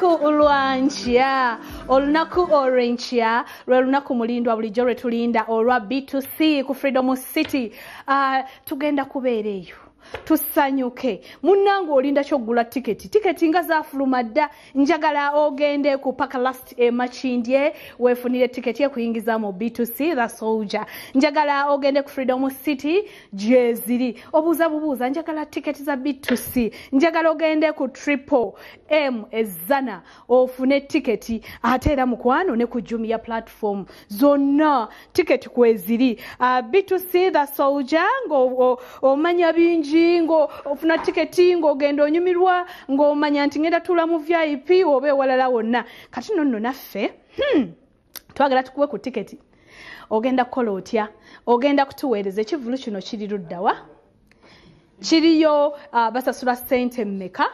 Olunaku lwankya, olunaku olw'enkya lwe lunaku mulindwa bulijjo lwe tulinda olwa B2C ku Freedom City. Tugenda kubeera eyo tusanyuke. Munnange olinda ky'oggula tiketi, tiketi nga zaafuluma dda. Njagala ogende ku Paka Last e Makindye weefunire tiketi ekuyingiza mu B2C The Soldier. Njagala ogende ku Freedom City gyeziri, obuuza bubuuza njagala tiketi za B2C. Njagala ogende ku Triple M Ezzana ofune tiketi, ate era mukwano ne ku Jumia platform zonna tiketi kweziri. B2C The Soldier, ng'omanya bingi, ng'ofuna tiketi, ng'ogenda onyumirwa, ng'omanya nti ngenda tuula mu VIP oba ewalala wonna. Kati nno naffe twagala tukuwe ku tiketi. Ogenda kukola otya? Ogenda kutuweereza ekivvulu kino kiri luddawa, kiriyo, basasula ssente mmeka?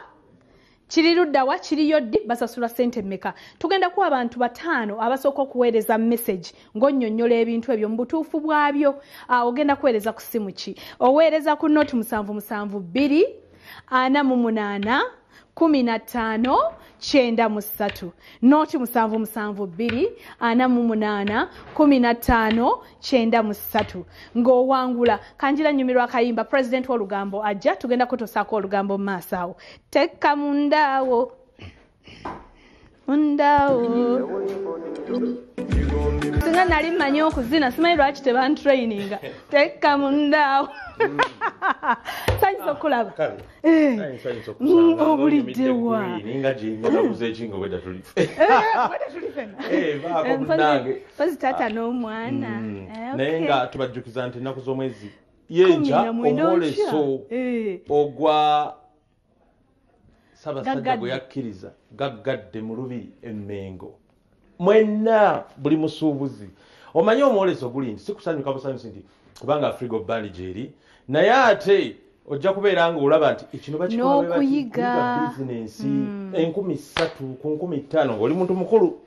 Kiri luddawa, kiriyo ddi, basasula ssente mmeka? Tugenda kuwa abantu 5 abasooka okuweereza message ng'onnyonnyola ebintu ebyo mu butuufu bwabyo. Ogenda kuweereza ku ssimu ki? Oweereza ku 0772 48 15 93, 0772 48 15 93, ng'owangula. Kanjira nnyumirwa akayimba. President w'olugambo ajja, tugenda kutuusaako olugambo mu maaso awo. Tekka mundaawo mundaawo. Singa nali mmanyi okuzina, simanyi lwaki tebantraininga. Tekka mundaawo. Sanyusa okulaba. Obuliddewa? Ninga gyenjalabuza ekinga obwedda tuli vaako munnange. Pozi taata n'omwana. Naye nga tubajjukiza nti ennaku z'omwezi yenja omwoleso ogwa Ssaabasajja gwe yakkiriza gaggadde mu Lubiri Emmengo. Mwenna buli musuubuzi omanye omwoleso guli nti sikusanyuka busanyusi nti kubanga Afrigo Band gyeri, naye ate ojja kubeera nga olaba nti ekino bakikola bizinensi 3,000 ku 5,000 ng'oli muntu mukulu,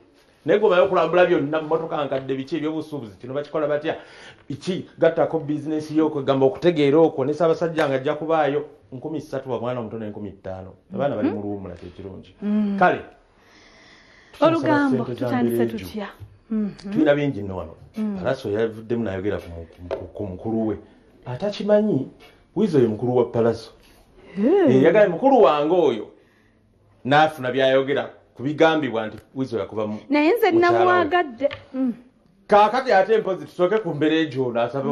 naye gobayo okulambula byonna mmotoka nkadde biki ebyobusuubuzi kino bakikola batya iki gattako bizinensi y'okwegamba okutegeera okwo. Ne Ssaabasajja nga ajja kubaayo 3,000 wa mwana omuto ne 5,000. Abaana bali mu luwummula, kyekirungi. Kale olugambo tutandise tutya? Tulina bingi nno wano. Palaso yavuddemu n'ayogera ku mukulu we atakimanyi. Wizo ye mukulu wa Palaso, yagambye mukulu wange oyo n'afuna byayogera ku bigambibwa nti Wizo yakuba naye nze namwagadde. Kaakati ate mpozi tusooke ku mbereegi ono asaba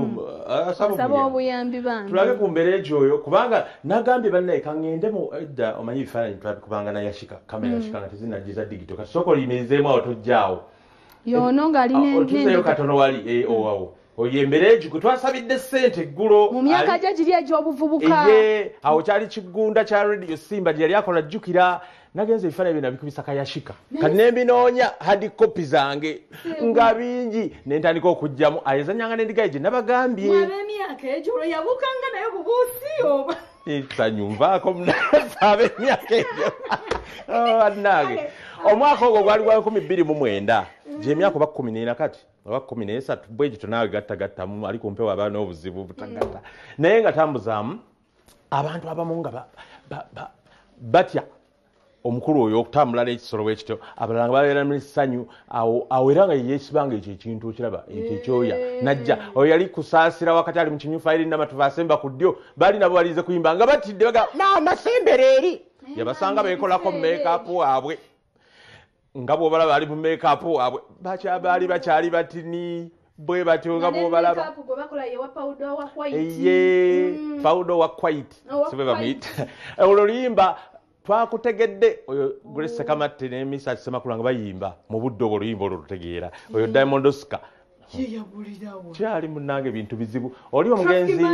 obuyambi bambi. Tulage ku mbereegi oyo kubanga nagambye bannaye kaŋŋende mu edda. Omanyi ebifaananyi twabikubanga na Yashika, kamera Yashika nga tezinajjiza digito. Kati sooka oliyimirizeemu awo, tojjaawo. Yono ng'ali otuzeeyo katono wali owawo oyo embereegi gwe twasabidde ssente eggulo mu myaka gye giri egy'obuvubuka. Eye awo kyali kiggunda kya Radio Simba gye yali akola. Jjukira nagenza ebifaananyi bino nabikubisa kayashika, kati nembinoonya hard copy zange nga bingi, nentandika okugjamu ayezanyanga n'endigaye gye nabagambye. Ab'emyaka egyo olwo yabuukanga naye bubuusi oba? Sanyu nvaako ab'emyaka egyo bannange. Omwaka ogwo gwali gwa 2009, gyemyaka oba 14 kati oba 13 bwe gito, naawe gattagattamu ali kumpewo aba n'obuzibu butagatta. Naye nga tambuzaamu abantu abamu nga batya omukulu oyo okutambula n'ekisolo bwe kityo, abalala nga babeera mu ssanyu awo awo, era nga yeesibanga ekyo ekintu okiraba ekyo ekyoya najja. Oyo yali kusaasira wakati ali mu kimyufu, ayiri Namatuva asemba ku ddyo, baali nabo balinze kuyimba nga batidde baga maama sembera eri yabasanga beekolako makeup waabwe nga bw'obalaba ali mu makeup waabwe baali bakyali batini bwe batyo nga bw'obalaba. Eye powder wa white si bwe bamuyita. Olwo luyimba twakutegedde, oyo Grace Sekamatte ne Misa Semakula nga bayimba mu budde obwo oluyimba olwo lutegeera. Oyo Diamond Oscar kyali munnange ebintu bizibu. Oli omugenzi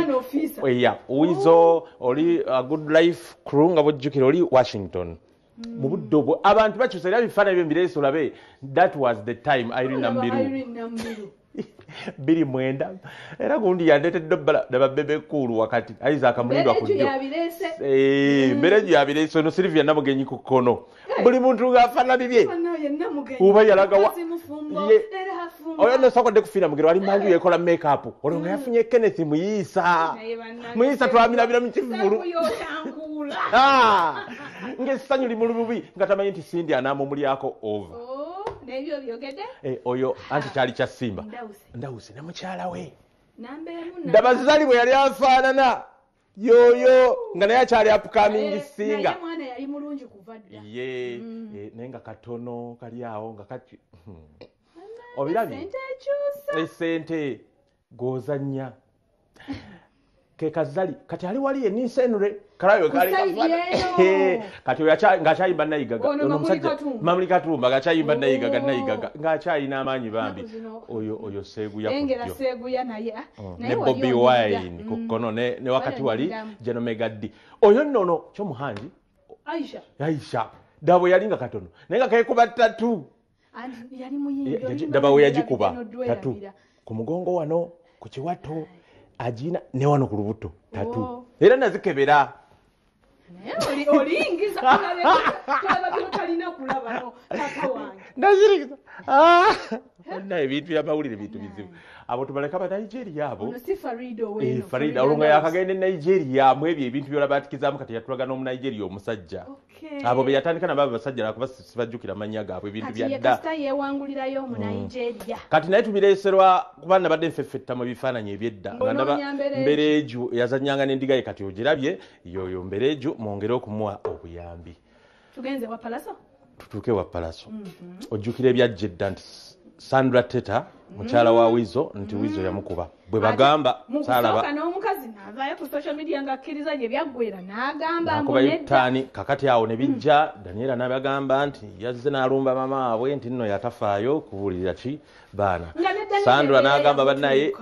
eya Wizo, oli Good Life Crew nga bwojjukira oli Washington mu budde obwo abantu bakyusa era ebifaananyi byo mbireese olabe. That was the time Irene Nambiru 2009, era gundi yandeetedde obbala daba Bebe Cool wakati Isaac Mulindwa ku ddyo, Mbereju yabireese, ono Sylvia Namugenyi ku kkono, buli muntu ng'afaanana bibye oba yalagawa. Oyo nno sokodde kufiira mugero ali manju yekola make-up. Olwo nga yafunye Kenneth Muyiisa. Muyiisa twamirabira mu kivvulu. Ng'essanyu limuli bubi nga tamanyi nti Cindy anaamumulyako over. N'ebyo byogedde? Oyo anti kyali kya Simba. Ndawuse ne mukyala we. Ndabazali bwe yali afaanana. Yoyo nga naye akyali upcoming singer. Naye mwana yali mulungi kuva dda. Ye, naye nga katono kali awo nga kati. Obirabye? Essente gozannya. Ke Kazali kati ali wali ye Ninsenre kalayo kali kati oyo ng'akyayimba Nayigaga ono omusajja Mamuli Katumba ng'akyayimba Nayigaga Nayigaga ng'akyayina amaanyi bambi oyo Seguya Engera Seguya naye ne Bobi Wine ku kkono ne wakati wali General Mega D oyo nno ono Kyomuhangi Aisha dabo yali nga katono naye nga keekuba tatu yali muyimbi daba we yagikuba tatu ku mugongo wano ku kiwato ajina ne wano ku lubuto tatu era nazikebera naye olingiza kulaba byotalina kulaba no tata wange nazirikiza naye ebintu byamawulire bintu bizibu abo tubaleka ba Nigeria abo ono si Farida oweno Farida olwo nga yakagenda e Nigeria mu ebyo ebintu byolabatikizamu kati yatulaga n'omunigeria omusajja abo be yatandika nabo abasajja lwakuba sibajjukira mannya gaabwe ebintu bya dda kasita yeewangulirayo mu Nigeria kati naye tubireeserwa kuba nabadde nfeffetta mu bifaananyi ebyedda nga ndaba Mbereju yazannyanga n'endiga ye kati ogirabye yoyo Mbereju mwongere okumuwa obuyambi. Tugenze wa Palaso? Tutuuke wa Palaso. Ojjukira ebyajja edda nti Sandra Teta mukyala wa Wizo nti Wizo yamukuba bwe bagamba saalaba n'omukazi n'avaayo ku social media ng'akkiriza gye byaggwera n'agamba mbu nedda kakati awo ne bijja Daniela n'abagamba nti yazze n'alumba maama waabwe nti nno yatafaayo kubuulirira ki baana Sandra n'agamba bannaye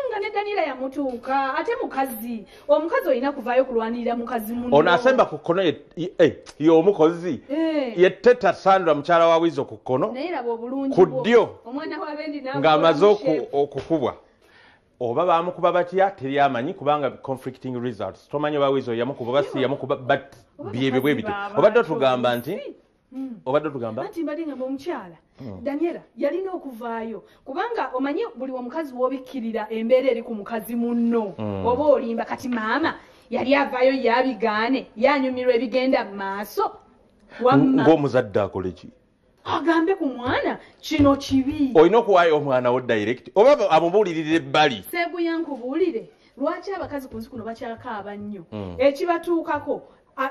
nga ne Daniela yamutuuka ate mukazi omukazi olina kuvaayo kulwanirira mukazi munno ono asemba ku kkono ye omukozi ye Teta Sandra mukyala wa Wizo ku kkono ku ddyo ng'amaze okukubwa oba baamukuba batya teri amanyi kubanga conflicting results tomanyi oba Wizo yamukuba oba si yamukuba but byebyo bwe bityo obadde otugamba nti obadde otugamba anti mbadde ngamba omukyala Daniela yalina okuvaayo kubanga omanyi buli omukazi w'obikkirira embeera eri ku mukazi munno oba olimba kati maama yali avaayo yabigaane yanyumirwa ebigenda mu maaso wamma ng'omuzadde akole ki agambe ku mwana kino kibi olina okuwaayo omwana wo direct oba amubuulirira ebbali Seguya nkubuulire lwaki abakazi ku nsi kuno bakyakaaba nnyo ekibatuukako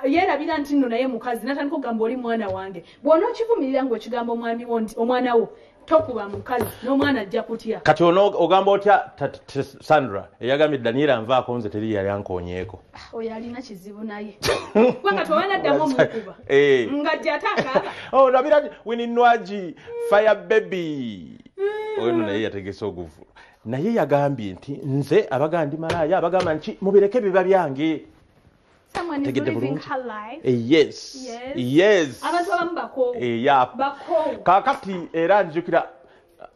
yerabira nti nno naye mukazi natandika okugamba oli mwana wange bw'onookivumirira ng'okigamba omwami wo nti omwana wo tokuba mukazi n'omwana ajja kutya kati ono ogamba otya Sandra eyagambye Daniela nvaako nze teri yali ankoonyeeko oyo alina kizibu naye kubanga towana ddamu omukuba ng'ajja ate akaaba olabira Winnie Nwagi Fire Baby oyo nno naye yategese oguvulu naye yagambye nti nze abagamba ndi malaaya abagamba nti mubireke biba byange Someone is living her life. Yes. Yes. Abantu abamu bakoowu. Bakoowu. Kaakati era nzijukira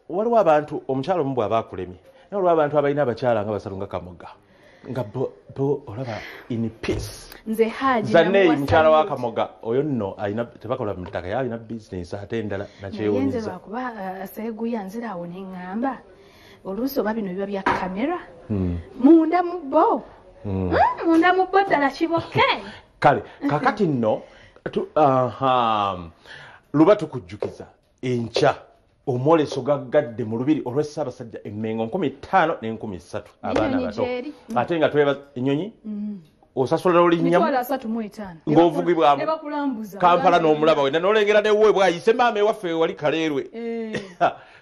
waliwo abantu omukyala omu bw'aba akulemye naye waliwo abantu abalina abakyala nga basatu nga Kamoga nga bo olaba in peace. Nze Haji Zanei mukyala wa Kamoga oyo nno alina tebakola mu ttaka alina bizinesi ate endala nakyewuunyisa. Naye nze lwakuba Seguya nzira awo ne ŋŋamba oluusi oba bino biba bya kamera munda mu bo. Munda mu bo ddala kiboke. Kale kakati nno luba tukujjukiza enkya omwoleso gaggadde mu lubiri olw'Ssaabasajja emmengo 5,000 ne 3,000 abaana bato ate nga twebaza ennyonyi osasula olinnya 35,000 ng'ovugibwamu Kampala n'omulaba wena n'olengera newuwe bwayise maama ewaffe wali Kaleerwe.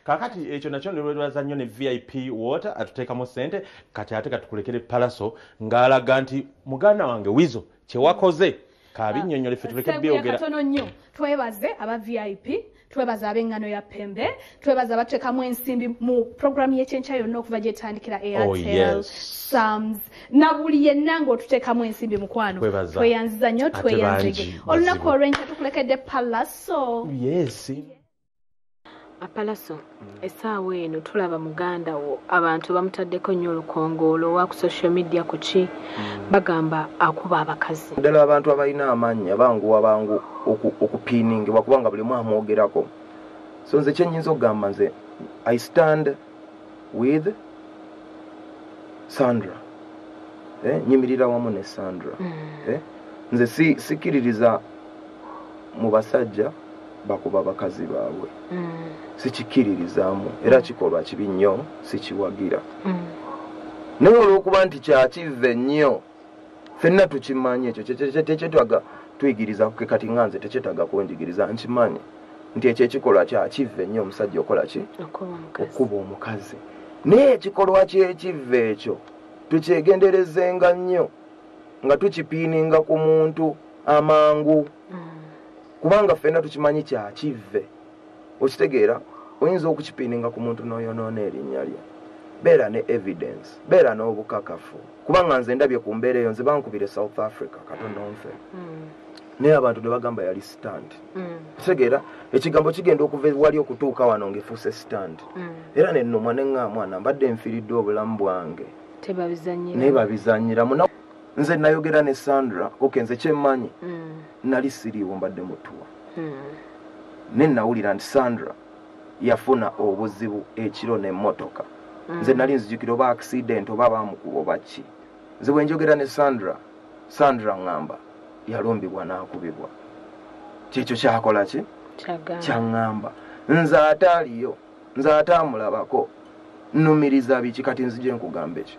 Kakati ekyo nakyo ne nnyo ne VIP water atuteekamu ssente kati ate katukulekere Palaso ng'alaga nti muganda wange Wizo kye wakoze kabinnyonnyole ffe tuleke byogera. Katono nnyo twebaze aba VIP twebaza ab'engano ya Pembe twebaza abateekamu ensimbi mu programu y'ekyenkya yonna okuva gyetandikira Airtel Sams na buli yenna ng'otuteekamu ensimbi mukwano tweyanziza nnyo tweyanzige olunaku olw'enkya tukulekedde Palaso. Yes. Palaso essaawa eno tulaba muganda wo abantu bamutaddeko nnyo olukongoolo wa ku social media ku ki bagamba akuba abakazi ddala abantu abalina amannya banguwa bangu okupiiningibwa kubanga buli omu amwogerako so nze kyennyinza okugamba nze I stand with Sandra. Nyimirira wamu ne Sandra. Nze sikiririza mu basajja bakuba bakazi baabwe. Sikikiririzaamu era kikolwa kibi nnyo, sikiwagira. Naye olw'okuba nti kyakive nnyo, ffenna tukimanyi ekyo tekyetaaga tuyigiriza kati nga nze tekyetaaga kunjigiriza, nkimanyi nti ekyo ekikolwa kyakive nnyo omusajja okola ki? Okuba omukazi. Naye ekikolwa ky'ekive ekyo tukyegenderezenga nnyo nga tukipiininga ku muntu amangu, kubanga ffenna tukimanyi kyakive. Okitegeera, oyinza okukipiininga ku muntu n'oyonoona erinnya lye. Beera ne evidence, beera n'obukakafu, kubanga nze ndabye ku mbeera eyo, nze bankubire South Africa katono nfe, naye abantu ne bagamba yali stand. Okitegeera, ekigambo kigenda okuva wali okutuuka wano ng'efuuse stand. Era nennumwa ne ŋŋaa mwana mbadde nfiiriddwa obulamu bwange, naye babizannyiramu. Nze nayogera ne Sandra, okay, nze kyemmanyi nali siriiwo, mbadde mutuwa, ne nawulira nti Sandra yafuna obuzibu ekiro n'emmotoka. Nze nali nzijukira oba accident oba baamukuba oba ki. Nze bwe njogera ne Sandra, Sandra ŋŋamba yalumbibwa n'akubibwa. Kyekyo kyakola ki? Kyaŋŋamba. Nze ate aliyo, nze ate amulabako, nnumiriza biki? Kati nzije nkugamba eki.